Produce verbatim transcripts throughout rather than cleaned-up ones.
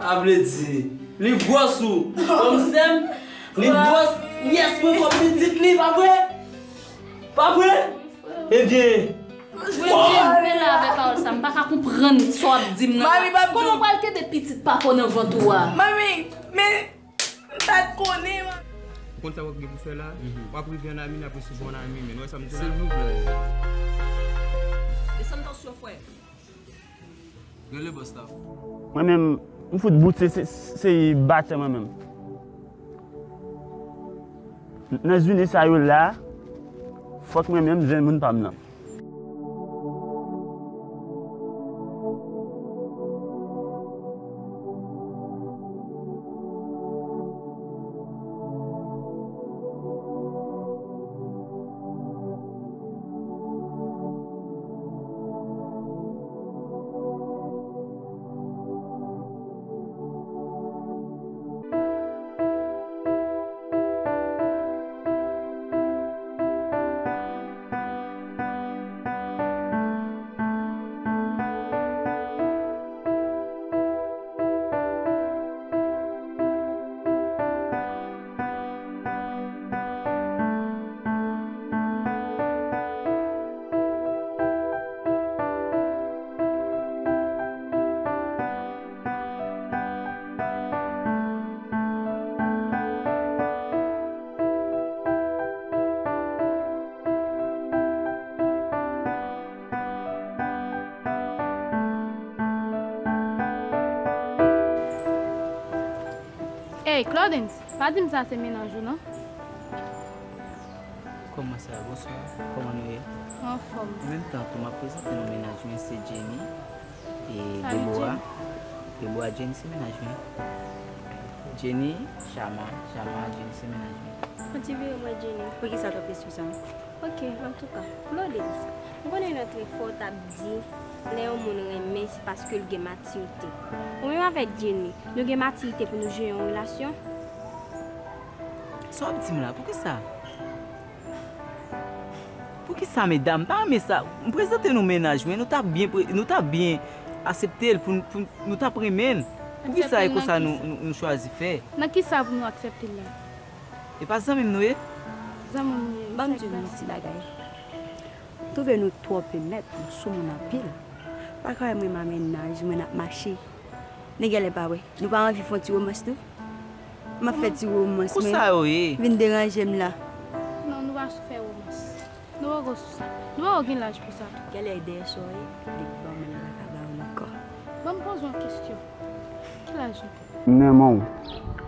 A vle di, li gwòs ou. Kòm sè m, li gwòs. Yes, mwen kòm pitit li, pa vre? Pa vre? Ebyen. Mwen kenbe la avèk pawòl sa, m pa ka konprann sa w ap di m nan. Mami, pa kòman w pral kenbe pitit papa w nan vant ou a? Mami, men m pa t konnen, mami. Ou konn sa w ap gen pou fè la? W ap rive an ami, n ap resevwa an ami, men w wè sa m di la? Silvouplè. Desann tansyon, frè. Rele bòs la. Mwen menm, m fout bout se, se, se batè mwen menm. Nan jounen sa yo la, fòk mwen menm jwenn moun pa m nan. Ey, Claudens, pa di m sa se mennaj ou, non? Kòman sa? Bonswa. Kòman nou ye? Anfòm. An menm tan tou, m ap prezante nou mennaj mwen, se Jenny. E Debora. Debora, Jenny se mennaj mwen. Jenny, Chama, Chama, Jenny se mennaj mwen. An ti vire m wè Jenny. Poukisa t ap esou sa? Ok, antouka, Claudens, m konnen nan trè fò w t ap di, lè yon moun renmen, se paske l gen matirite. Ou menm avèk Jenny, nou gen matirite pou nou jere yon relasyon? Sa w ap di m la? Poukisa? Poukisa, medam? M pa renmen sa. M prezante nou mennaj mwen, nou t ap byen pre-, nou t ap byen aksepte l pou, pou nou t ap renmen l. Poukisa e konsa nou, nou, nou chwazi fè? Nan kisa pou nou aksepte l la? E pa zanmi m nou ye? Zanmi m nou ye. Ban m di nou yon ti bagay. M twouve nou twò pemèt, nou sou moun anpil. Pa ka wè mwen m a mennaj mwen ap mache. Nèg genlè pa wè. Nou pa anvi fè yon ti womans tou? M ap fè ti womans mwen. Kou sa yo ye? Vin deranje m la. Non, nou pa sou fè womans. Nou poko sou sa. Nou poko gen laj pou sa tou. Genlè dèyè sa w ye, li ban mwen m pa ka ba w l ankò. Ban m poze w yon kesyon. Ki laj ou? M renmen w.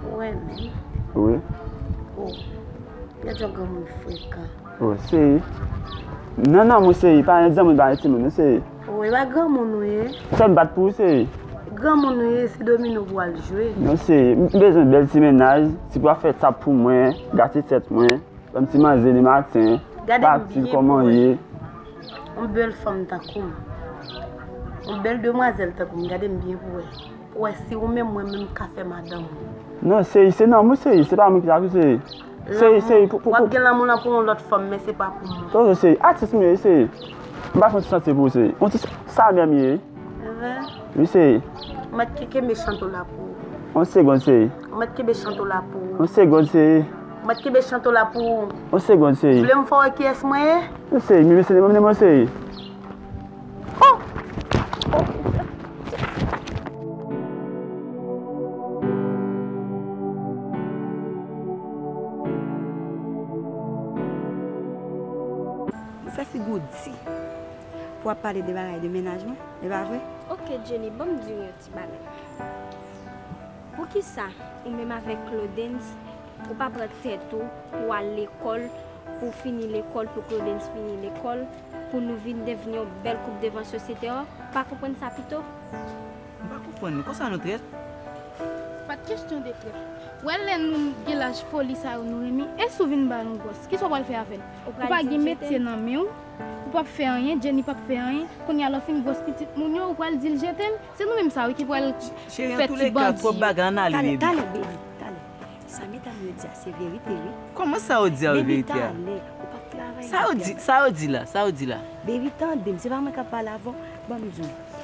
Ou renmen m? Wi. O. Gad jan granmoun frekan. O, seri. Nan, nan, mwen seri, pa gen granmoun, pa gen timoun, non, seri. O, e pa granmoun ou ye? Sè m bat pou ou, seri. Granmoun ou ye, se domino pou w al jwe. Non, seri, m bezwen bèl ti mennaj, ti pou ap fè tap pou mwen, gate tèt mwen, ban m ti manje le maten, pati kòman ye. Yon bèl fanm tankou m. Yon bèl demwazèl tankou m, gade m byen pou wè. Pou wè si ou menm mwen menm ka fè madanm ou. Non, seri, se nòmal, seri, se pa mwen ki ta tou, seri. Seri, seri, pou, pou, w ap gen lanmou lan pou yon lòt fanm, men se pa pou mwen. Tonton, seri, atis mwen ye, seri. M pa fè yon ti chante pou ou, seri. Yon ti sa menm ye. Wi, seri. Mèt ki kenbe chante w la pou ou. Yon segonn, seri. Mèt kenbe chante w la pou ou. Yon segonn, seri. Mèt kenbe chante w la pou ou. Yon segonn, seri. Vle m fè w wè kiyès mwen ye? Yon seri, mi, mi, seri, mwen, mwen, seri. Ou fè figi w di pou w ap pale de bagay de mennaj mwen, e pa vre? Ok, Jenny, ban m di w yon ti bagay. Poukisa ou menm avèk Claudens, ou pa pran tèt ou pou w al lekòl, pou w fini lekòl, pou Claudens fini lekòl, pou nou vin devni yon bèl koup devan sosyete a? Ou pa konprann sa pito? M pa konprann nou. Konsa nou trèt? Pa t kesyon de trèt. Ou wè lè nou gen laj foli sa yo nou renmen, e si w vin ba nou gwòs, kisa w pral fè avè l? Ou pa gen metye nan men w, ou p ap fè anyen, Jenny p ap fè anyen. Kounye a lè w fin gwòs pitit moun yo, ou pral di l je t'aime. Se nou menm sa wi ki pral fè ti bandi yo. Cheri, an tou le ka, twòp bagay, ann ale, baby. Talè, talè, baby, talè. Sa medam yo di a se verite wi. Kòman sa yo di a verite a? Baby, talè, ou p ap travay. Sa yo di, sa yo di la, sa yo di la? Baby, tande m, se pa mwen k ap pale avè w, ban m di w.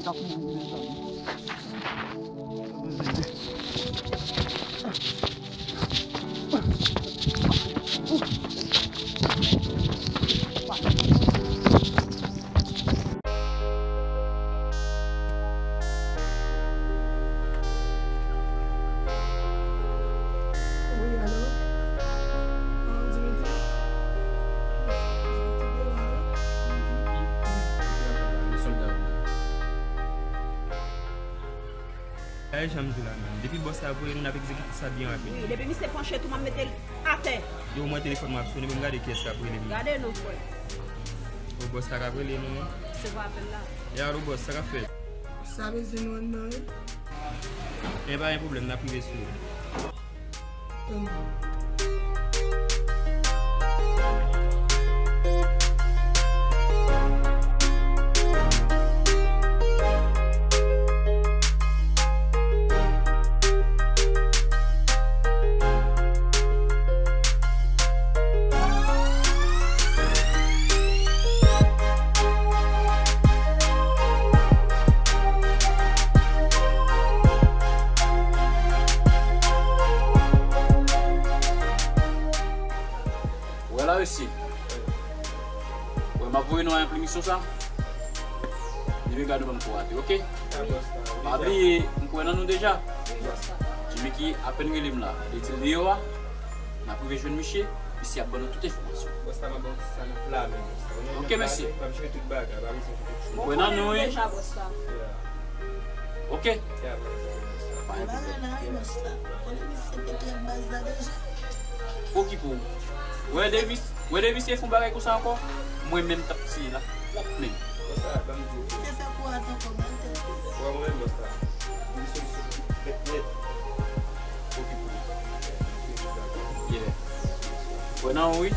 li t ap mouri, mezanmi. Wi, alo? An, Dimitri? Dimitri, alo? Gade jan m di w la menm. Depi bòs la voye nou, n ap egzekite sa byen rapid. Wi, depi misye panche tou, m ap mete l atè. Yo, mwen telefòn mwen ap sone, ban m gade kiyès k ap rele m. Gade non, frè. O, bòs la k ap rele nou, non? Resevwa apèl la. E alo, bòs, sa k ap fèt? Sa bezwen nou anndan, wi. Men pa gen pwoblèm, n ap rive sou ou. Wè la, mesye. Wè, m ap voye nou a enplimisyon sa. Depi gade nou ban m kou atè, oke? Pa bliye, m kwè nan nou deja. Jimmy ki apèn rele m la. Li di l deyò a. N ap rive jwenn misye. Misye ap ban nou tout enfòmasyon. Bòs la, m ap ba w ti sa nan pla men, bòs la. Oke, mesye. M ap jere tout bagay, pa bezwen fè kèk chou. M kwè nan nou, wi. Deja, bòs la. Yeah. Oke. Yeah, pa gen pwoblèm, bòs la. Pa gen pwoblèm. Bagay la, wi, bòs la. Konnen misye pete baz la deja. Okipe w. Wè Davis, wè Davis se fon bagay konsa ankò. Mwen menm t ap tiye la. Wòp menm. Konsa, ban m di w. Se fè kou atè kòmantè. Wè mwen menm, bòs la. Li solisite nèt, nèt. Okipe w. Yeah. Wè nan wi.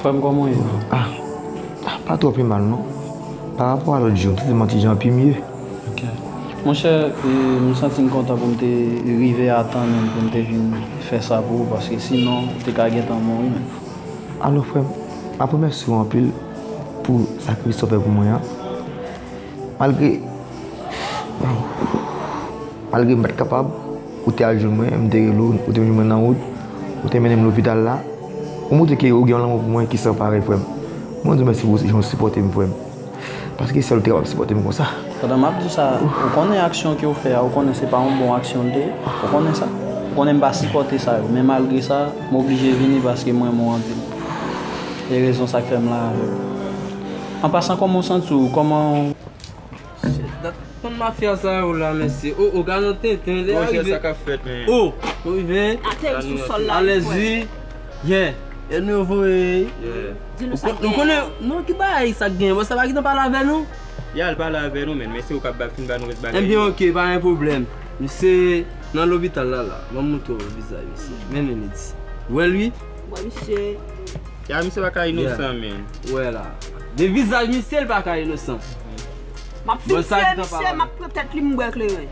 Frè m, kòman w ye? Ah, pa twò pi mal non. Pa rapò a lòt jou, m santi m yon ti jan pi mye. Ok. Monchè, e, m santi m kontan pou m te rive a tan menm pou m te vin fè sa pou ou, paske sinon ou te ka gentan mouri menm. Alò, frè m, m ap remèsye w anpil pou sakrifis w fè pou mwen an. Malgre, malgre m pa t kapab, ou te al jwenn mwen, m te rele w, ou te jwenn mwen nan wout, ou te mennen m lopital la. Ou montre ke ou gen yon lanmou pou mwen ki san parèy, frè m. Mwen di w mèsi pou jan w sipòte m, frè m. Paske sèl ou te kapab sipòte m konsa. Pandan m ap di w sa, ou konnen aksyon ke w fè a, ou konnen se pa yon bon aksyon l te ye. Ou konnen sa. Ou konnen m pa sipòte sa yo. Men malgre sa, m oblije vini paske m renmen w anpil. E rezon sa k fè m la avè w. An pasan, kòman w santi w? Kòman Shit, dat konn mafya sa yo la, mesye. O, o, gade yon tenten, lè a rive. Monchè, sa k ap fèt, men? O, nou rive. Ateri sou sòl la, alèz, wi. Yeah. E nou voye. Yeah. Di nou sa k gen. Nou konnen, non, ki bagay sa k gen? Bon, sa pa gentan pale avè nou? Y al pale avè nou, men, men se ou k ap ba, fin ba nou rès bagay yo. Ebyen, ok, pa gen pwoblèm. Misye nan lopital la, la. Ban m montre w vizaj misye. Men, men, li di. Ou wè l, wi? Ou wè misye. Ya, misye pa ka inosan, men. Ou wè la. De vizaj misye, l pa ka inosan. M ap fikse misye, m ap pran tèt li, m bwè kleren.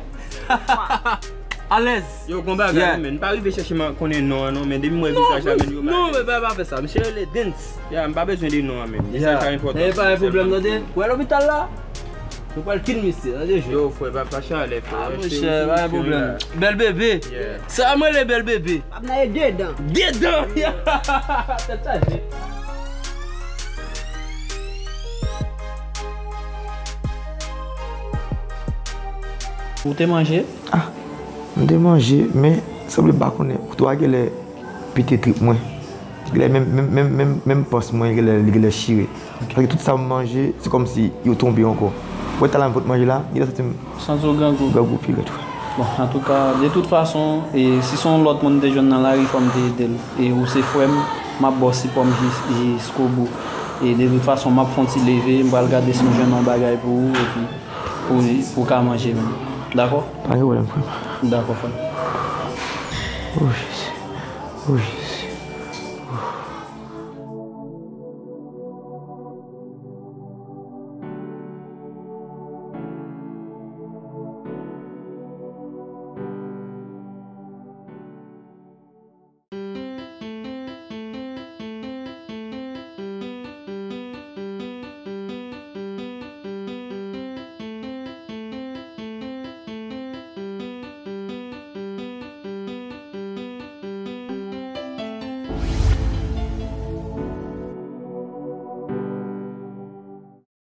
Alèz. Yo, gon bagay, men. M pa rive chèche m konnen non an, non, men depi m wè vizaj la, men yo malèz. Non, men pa, pa fè sa. Misye rele Dens. Ya, m pa bezwen de non an, men. Vizaj pa enpòtan. E pa gen pwoblèm, tande. Ou wè lopital la? Nou pral kill misye, tande, jwe. Yo, frè, pa, pa chalè, frè. Ah, monchè, pa gen pwoblèm. Bèl bebe. Yeah. Sa m rele bèl bebe. Ap nan e de dan. De dan! Tèt chaje. Ou te manje? Ah, m te manje, men sanble m pa konnen. Kouto a genlè pete trip mwen. Genlè menm, menm, menm, menm, menm pans mwen, genlè, li genlè chire. Paske tout sa m manje, se kòmsi yo tonbe ankò. Mwen, talè m pot manje la, genlè santi m Santi w grangou. Grangou pi rèd, wi. Bon, antouka, de tout fason, e, si se yon lòt moun m te jwenn nan lari, fò m te ede l. E ou se frè m, m ap ba w sipò m jis, jiskobou. E de tout fason, m ap fè yon ti leve, m pral gade si m jwenn yon bagay pou ou, epi pou, pou w ka manje menm. Dakò? Pa gen pwoblèm, frè m. Dakò, frè m. O Jezi. O Jezi.